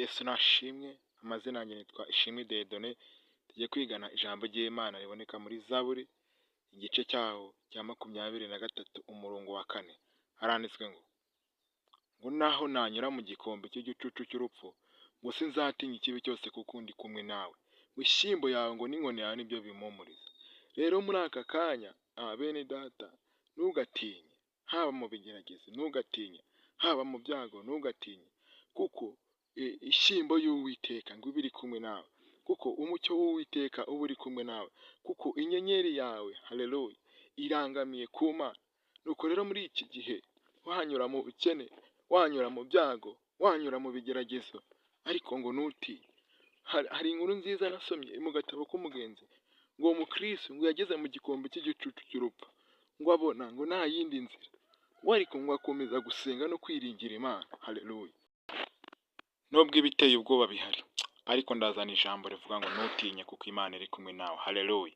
Yesu nashimwe, amazina yanjye nitwa Ishimwe Dieudonné, tugiye kwigana ijambo ry'Imana riboneka muri Zaburi, igice cyaho cya 23 umurongo wa 4, haranditswe ngo naho nanyura mu gikombe cy'igicucu cy'urupfu, ngo sinzatinya ikibi cyose kuko ndi kumwe nawe, ngo ishyimbo yawe ngo n'inkoni yawe nibyo bimpumuriza. Rero muri aka kanya, bene data, ntugatinye, haba mu bigeragezo ntugatinye, haba mu byago ntugatinye, kuko ishyimbo y'Uwiteka ngo iba iri kumwe nawe, kuko umucyo w'Uwiteka uba uri kumwe nawe, kuko inyenyeri yawe, haleluya, irangamiye ku Mana. Nuko rero muri iki gihe wanyura mu bukene, wanyura mu byago, wanyura mu bigeragezo, ariko ngo ntutinye. Hari inkuru nziza nasomye mu gatabo k'umugenzi, ngo uwo mukristo ngo yageze mu gikombe cy'igicucu cy'urupfu, ngo abona ngo nta yindi nzira, ngo ariko ngo akomeza gusenga no kwiringira Imana, haleluya. Nubwo ibiteye ubwoba bihari, ariko ndazana ijambo rivuga ngo ntutinye kuko Imana iri kumwe nawe, haleluya.